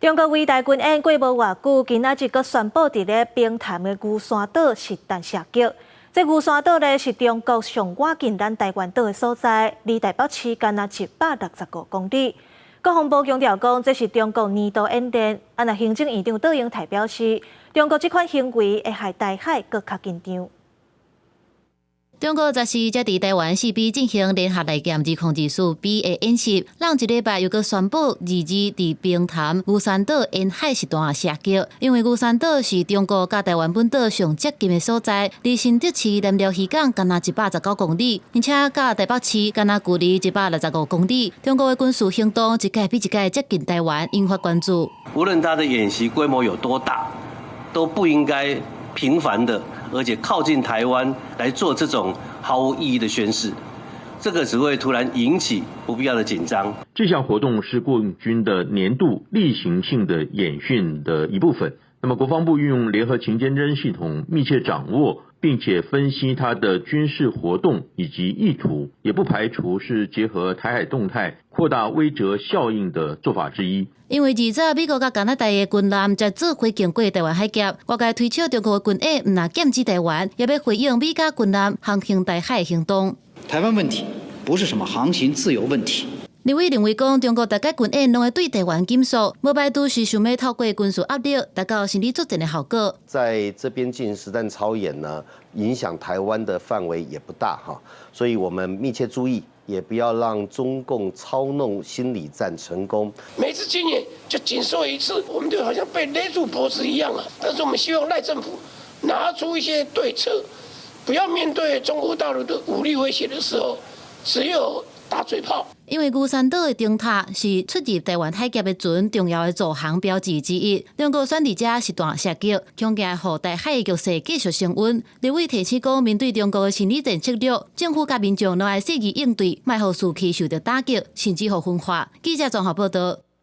中國偉大軍演過無偌久，今仔日閣宣布佇咧平潭的龜山島實彈射擊。這龜山島咧是中國上倚近咱台灣島的所在，離台北市干焦165公里。國防部強調講，這是中國年度演練。啊，若行政院長卓榮泰表示，中國這款行為會害台海閣較緊張。中國14才佇台灣四邊進行聯合利劍2024B 的演習，隔一禮拜又閣宣布22佇平潭龜山島沿海實彈射擊。因為龜山島是中國佮台灣本島上接近的所在，離新竹市南寮漁港干焦119公里，而且佮台北市干焦距離165公里。中國的軍事行動一擺比一擺接近台灣，引發關注。無論它的演習規模有多大，都不應該頻繁的，而且靠近台灣來做這種毫無意義的宣示，這個只會突然引起不必要的緊張。這項活動是共軍的年度例行性的演訓的一部分。那麼國防部運用聯合情監偵系統，密切掌握並且分析它的軍事活動以及意圖，也不排除是結合台海動態擴大威懾效應的做法之一。因為二十美國佮加拿大的軍艦才做伙經過台灣海峽，外界推測中國的軍演毋但劍指台灣，也欲回應美加軍艦航行台海的行動。台灣問題不是什麼航行自由問題。立委認為講，中國逐擺軍演攏會對台灣緊縮，無排除是想欲透過軍事壓力，達到心理作戰的效果。在這邊進行實彈操演呢，影響台灣的範圍也不大哈，所以我們密切注意，也不要讓中共操弄心理戰成功。每次軍演就緊縮一次，我們就好像被勒住脖子一樣啊！但是我們希望賴政府拿出一些對策，不要面對中國大陸的武力威脅的時候，只有打嘴炮。因為龜山島的燈塔是出入台灣海峽的船重要的導航標誌之一。中國選佇遮實彈射擊，恐驚予台海的局勢繼續升溫。立委提醒講，面對中國的心理戰策略，政府佮民眾攏愛細膩應對，莫予士氣受著打擊，甚至予分化。記者綜合報道。